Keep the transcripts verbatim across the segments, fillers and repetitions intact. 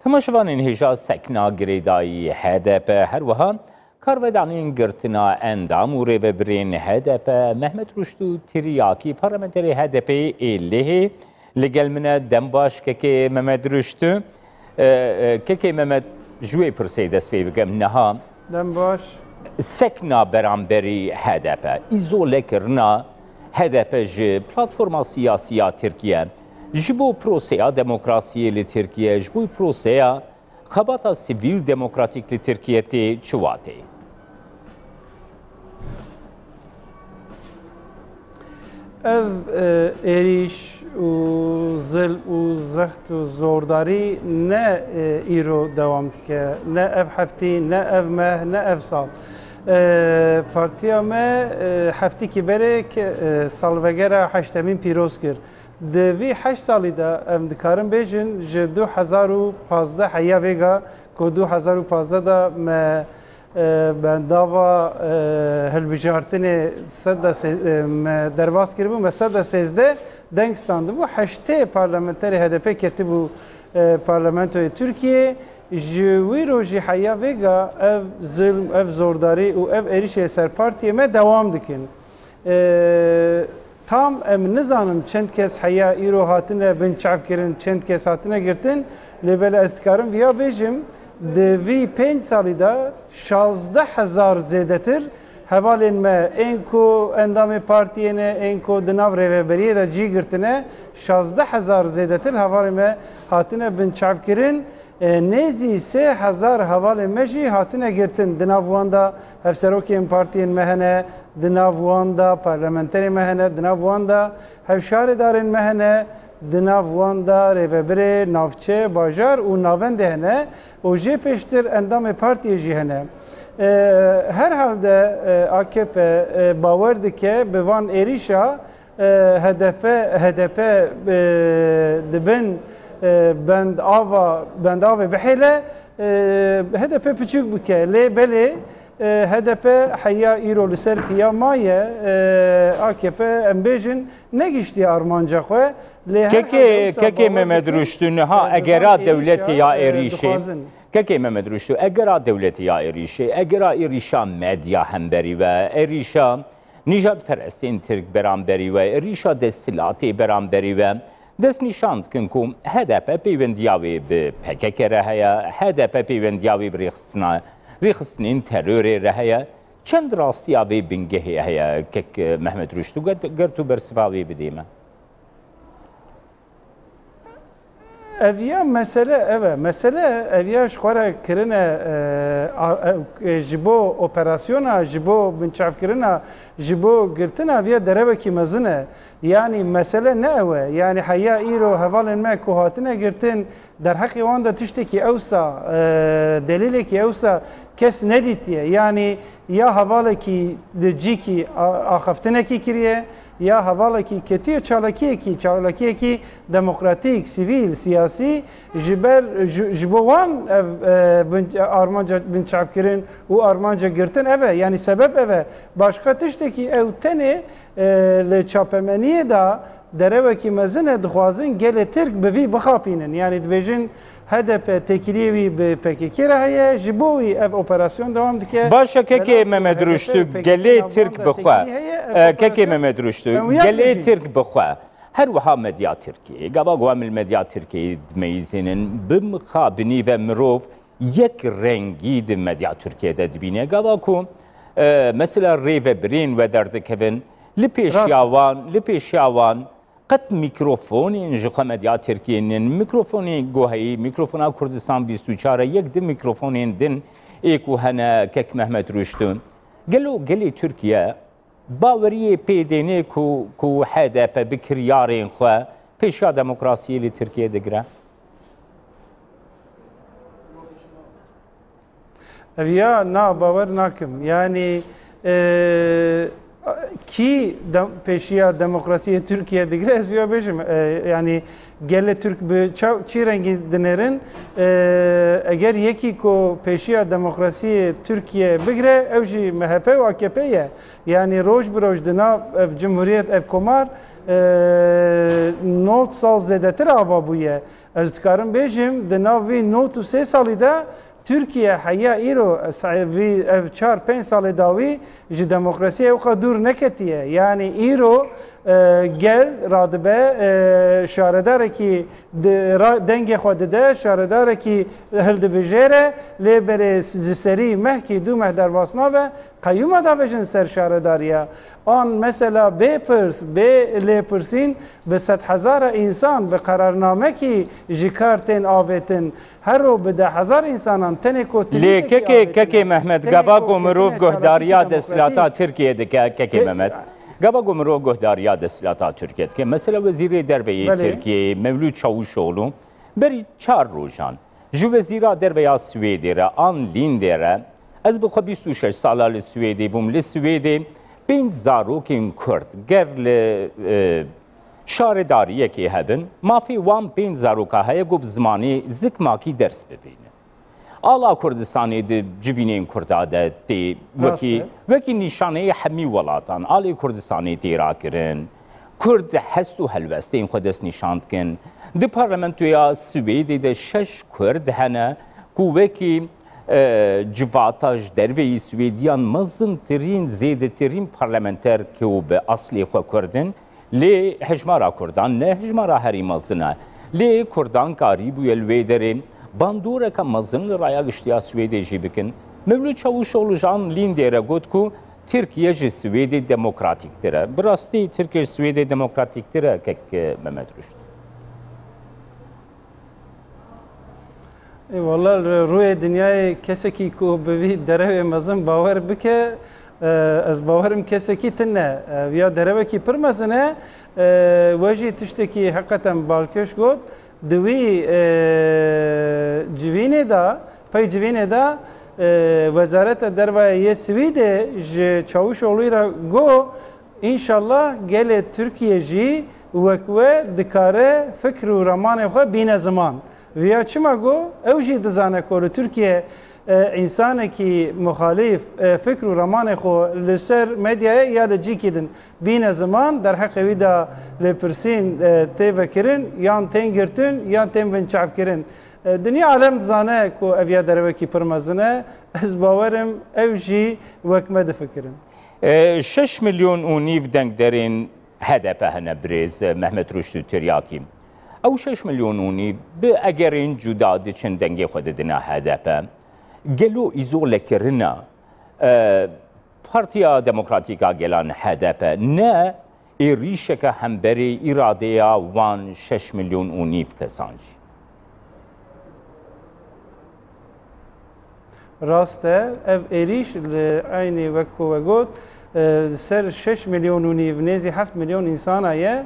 Temaşevanên hêja sekna girêdayî H D P, her wiha karvedanên girtina endam û rêvebirên H D P, Mehmet Ruştû Tiryakî, parlamenterê H D P ê Lêhê, li gel min e. Dem baş kekê Mehmet Ruştû. E, e, kekê Mehmet, ji wê pirsê dest pê bikim. Niha Dem baş. Sekna beramberî H D P, îzolekirina H D P ji platforma siyasî ya Tirkiye, ji bo proseya demokrasiyê li Tirkiye, ji bo proseya xebata sivîl demokratîk li Tirkiye tê çi watê? Ev, e, êrîş û zilm û zext û zordarî ne, e, îro dewam dike, ne ev heftî, ne ev meh, ne ev sal. E, partiya me, e, heftîkî berê ke, e, salvegera heştemîn pîroz kir. Di vî heşt salî de em dikarin bêjin, ji du hezar û pazdeh heya vêga ku du hezar û pazdeh de me, e, bendava, e, hilbijartinê sed de sê-, e, me derbas kiribû, me sed de sêzdeh deng standibû, heştê parlamenterê H D P ketibû, e, parlamentoyê Tirkiyê. Ji wî rojî heya vêga ev zilm, ev zordarî û ev êrişê ser partiyê me dewam dikin. E, tam em nizanim çend kes heya îro hatine binçavkirin, çend kes hatine girtin, lê belê ez dikarim viya bêjim, di vî pênc salî de şazdeh hezar zêdetir hevalên me, ên ku endamê partiyê ne, ên ku di nav rêveberiyê de cî girtine, şazdeh hezar zêdetir hevalên me hatine binçavkirin. E, nêzî sê hezar hevalên me jî hatine girtin. Di nav wan de hevserokên partiyên me hene, di nav wan de parlamenterên me hene, di nav wan de hevşaredarên me hene, di nav wan de rêvebirê navçe, bajar û navendê hene û jê pêştir endamê partiyê jî hene. E, herhalde, e, A K P, e, bawer dike bi van êrîşa e, H D P, H D P, e, di bin, e, bendava, bendavê bihêle, e, H D P piçûk bike. Lê belê, e, H D P heya îro li ser piya maye, e, A K P, em bêjin, negiştiye armanca xwe. Lê her Kekê, halde wisa kekê bawer Mehmet dikin, Ruştû, niha e, bi egera van êrîşa, dewletê ya e, êrîşê, dixwazin. Kekê Mehmet Ruştû, egera dewletê ya êrîşê, egera êrîşa medya hemberî ve, êrîşa nîjadperestên Tirk beramberî we, êrîşa desthilatê beramberî we, destnîşan dikin ku H D P peywendiya wê bi P K K re heye, H D P peywendiya wê bi rêxistina, rêxistinên terorê re heye. Çend rastiya vê bingehê heye, kek Mehmet Ruştû, ger, ger tu bersiva wê bidê me? Ev ya mesele ev e. Mesele ev ya ji xwe re kirine, e, a, e, ji bo operasyona, ji bo binçavkirina, ji bo girtina ev ya derewekî mezin e. Yanî mesele ne ew e. Yanî heya îro hevalên me ku hatine girtin, derheqê wan de tiştekî ewsa, e, delîlekî ewsa kes nedîtiye. Yanî ya hevalekî li cîkî a-, axaftinekî kiriye, ya hevalekî ketiye çalakiyekî, çalakiyekî demokratîk, sivîl, siyasî, ji ber, ji, ji bo wan ev, e, bin-, armanca binçavkirin û armanca girtin ev e. Yanî sebeb ev e. Başqa tiştekî ew tenê, e, li çapemeniyê de derewekî mezin e, dixwazin gelê Tirk bi vî bixapînin. Yanî dibêjin H D P têkiliyê wî bi P K K re heye, ji bo wî ev operasyon dewam dike. Baş e, kekê Belav Mehmet H D P, Ruştû, P K K gelê navbanda Tirk bi xwe. Têkilî heye, ev E, kekê operasyon Mehmet Ruştû, em wiya gelê dibêjin. Tirk bi xwe. Her wiha medya Tirkiyê, gava ku em li medya Tirkiyê dimeyizînin, bi mixabinî ve mirov yek rengî di medya Tirkiyê de dibîne. Gava ku, e, mesela rêvebirên we derdikevin, li pêşiya Rast e. wan, li pêşiya wan qet mîkrofonên ji xwe medya Tirkiyê nin. Mîkrofonê ku heyî, mîkrofona Kurdistan bîst û çar e, yek di mîkrofonên din ê ku hene kek Mehmet Ruştû. Gelo gelê Tirkiye baweriyê pê dêne ku, ku H D P bi kiryarên xwe pêşiya demokrasiyê li Tirkiyê digire? Ev ya na bawer nakim. Yanî, e, kî dem-, pêşiya demokrasiyê Tirkiye digire, ez ya bêjim. E, yanî gelê Tirk bi çaw-, çi rengî dinêrin? E, eger yekî ku pêşiya demokrasiyê Tirkiye bigire, ew jî M H P û A K P ye. Yanî roj bi roj di nav ev cumhuriyet, ev komar, e, nod sal zêdetir ava bûye. Ez dikarim bêjim, di nav vî nod û sê salî de Tirkiye heya îro, se-, vî ev çar pênc salê dawî ji demokrasiyê ewqa dûr neketiye. Yanî îro, e, gel radibe, e, şaredarekî di-, ra-, dengê xwe dide, şaredarekî hildibijêre, lê berê s-, ji serî mehkî du meh derbas nabe, qeyûma davêjin ser şaredariya. An mesela bê pirs, bê lêpirsîn bi sedhezara însan bi qerarnamekî ji kar tên avêtin. Her ro bi dehezar însanan tenê ku Lê kekê, kekê Mehmet, gava ku mirov guhdariya desthilata Tirkiye dike, kekê Mehmet. Gava ku mirov guhdariya desthilata Tirkiye dike. Mesela Wezîrê Derve yê Belê. Tirkiyeyê, Mevlût Çavuşoğlu, berî çar rojan ji Wezîra Derve ya Swêdê re, Ann Linde re, ez bi xwe bîst û şeş sala li Swêdê bûm. Li Swêdê pênc zarokên Kurd ger li, e, şaredariyekê hebin, mafê wan pênc zaroka heye ku bi zimanê zikmakî ders bibînin. Ala Kurdistanê di civînên Kurda de tê wekî, Rast e. Wekî nîşaneyê hemî welatan. Alê Kurdistanê tê rakirin. Kurd hest û helwestên xwe dest nîşan dikin. Di parlamentoya Swêdê de şeş Kurd hene ku wekî, e, civata ji derveyî Swêdiyan mezintirîn, zêdetirîn parlamenter ku bi eslê xwe Kurd in, lê hejmara Kurdan ne hejmara herî mezin e. Lê Kurdan karîbûye li wê derê bandoreke mezin li raya giştiya Swêdê jî bikin. Mevlût Çavuşoğlu ji Ann Lindê re got ku Tirkiye ji Swêdê demokratîktir e. Bi rastî Tirkiye ji Swêdê demokratîktir e, kek Mehmet Ruşt? Ê, walla li rûyê dinyayê kesekî ku bi vî derewê mezin bawer bike, e, ez bawerim kesekî tune. E, ya derewekî pir mezin e, e, we jî tiştekî heqeten balkêş got. Di wî, e, civînê de, pey civînê de, e, Wezareta Derve yê Swîdê ji Çavuşoglû re got, înşallah gelê Tirkiye jî wek we dikare fikr û ramanê xwe bîne ziman. Viya çima got? Ew jî dizane ku li Tirkiye, e, însanekî muxalîf, e, fikr û ramanê xwe li ser medyayê ya li cîkî din bîne ziman, derheqê wî de lêpirsîn, e, tê vekirin, yan tên girtin, yan tên binçavkirin. E, dinya alem dizane ku ev ya derewekî pir mezin e. Ez bawerim ew jî wek me difikirin. E, şeş milyon û nîv dengderên H D P hene birêz Mehmet Ruştî Tiryakî. Ew şeş milyon û nîv bi egerên cuda diçin dengê xwe didine H D P. Gelo îzolekirina, e, Partiya Demokratîk a Gelan H D P ne êrîşeke hemberî îradeya wan şeş milyon û nîv kesan jî. Rast e, ev êrîş li eynî wek ku we got, e, li ser şeş milyon û nîv, nêzî heft milyon însana ye.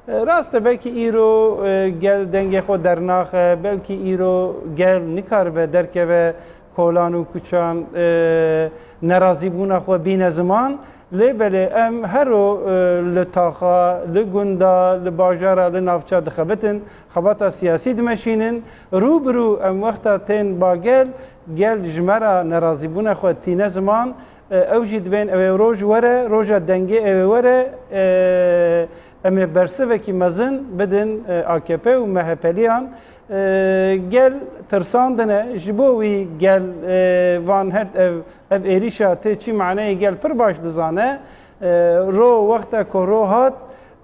E, rast e, belkî îro, e, gel dengê xwe dernaxe, belkî îro gel nikaribe derkeve kolan û kuçan, e, nerazîbûna xwe bîne ziman. Lê belê em her ro, e, li taxa, li gunda, li bajara, li navça dixebitin, xebata siyasî dimeşînin. Rû bi rû em wexta tên ba gel, gel ji me re nerazîbûna xwe tîne ziman, e, ew jî dibên ew ê roj were, roja dengê ew ê were, e, em ê bersivekî mezin bidin, e, A K P û M H P'liyan. E, gel tirsandine, ji bo wî gel, e, van her ev, ev êrîşa tê çi maneyê gel pir baş dizane. E, ro wexta ku ro hat,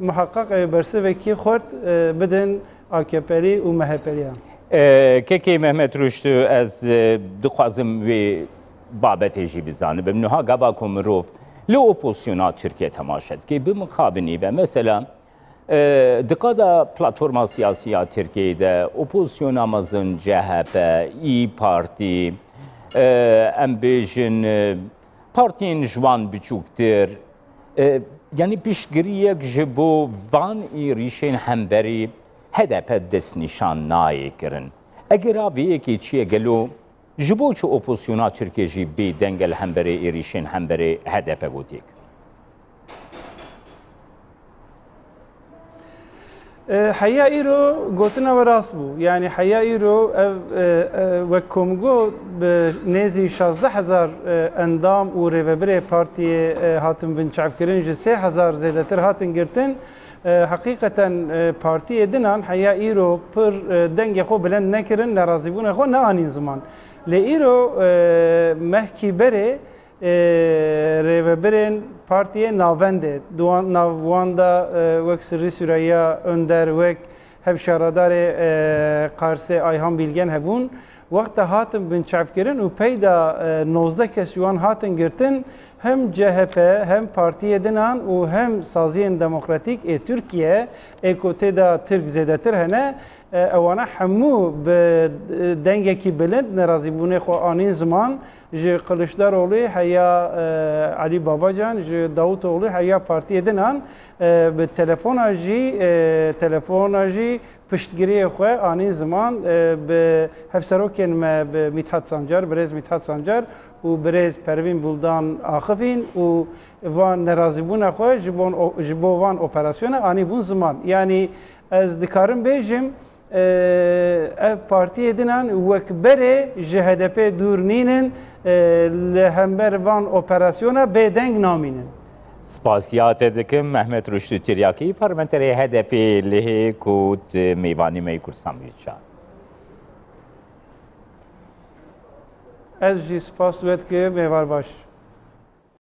muheqeq ew bersivekî xurt, e, bidin A K P'lî û M H P'liyan. E, kekê Mehmet Ruştî, ez, e, dixwazim wê babetê jî bizanibim. Niha gava ku mirov li opozisyona Tirkiye temaşe dike, bi mixabinî ve, mesela, e, di qada platforma siyasî ya Tirkiyeyê de opozisyona mezin C H P, İYİ Parti, e, em bêjin, e, partiyên ji wan biçûktir, e, yanî piştgiriyek ji bo van êrîşên hemberî H D P destnîşan nayê kirin. Egera vê yekê çi ye gelo? Ji bo çi opozisyona Tirkiye jî bêdeng e li hemberê êrîşên hemberê H D P gotiye kir? E, heya îro gotina we rast bû. Yanî heya îro ev, e, e, wek ku min got, bi nêzî şazdeh hezar, e, endam û rêvebirê partiyê, e, hatin binçavkirin, ji sê hezar zêdetir hatin girtin. E, heqîqeten, e, partiyê dinan heya îro pir, e, dengê xwe bilind nekirin, nerazîbûna xwe neanîn ziman. Lê îro, e, mehkî berê, e, rêvebirên partiyê navendê, di wan, nav wan de, e, wek Sirrî Süreyya Önder, wek hevşaredarê, e, Qarsê Ayhan Bilgen hebûn, wexta hatin binçavkirin û peyda, e, nozdeh kes ji wan hatin girtin, hem C H P, hem partiyê dinan û hem saziyên demokratîk ê Tirkiye, ê ku tê de Tirk zêdetir hene, e, ewana hemû bi, e, dengekî bilind nerazîbûnê xwe anîn ziman. Ji Kiliçdaroglu heya, e, Elî Babacan, ji Davutoglu heya partiyê dinan, e, bi telefona jî, e, telefona jî piştgiriyê xwe anîn ziman, e, bi hevserokên me, bi Mîthat Sancar, birêz Mîthat Sancar û birêz Pervîn Buldan axivîn û van nerazîbûna xwe ji bon o-, ji bo van operasyona anîbûn ziman. Yanî ez dikarim bêjim, e, ev partiyê dinan wek berê ji H D P dûr nînin, e, li hember van operasyona bêdeng namînin. Spasiya te dikim Mehmet Ruştî Tiryakî, parlamenterê H D P lihê ku tu mêvanî me yê Kurdistan bûyî çar. Ez jî spas we dikim, êvar baş.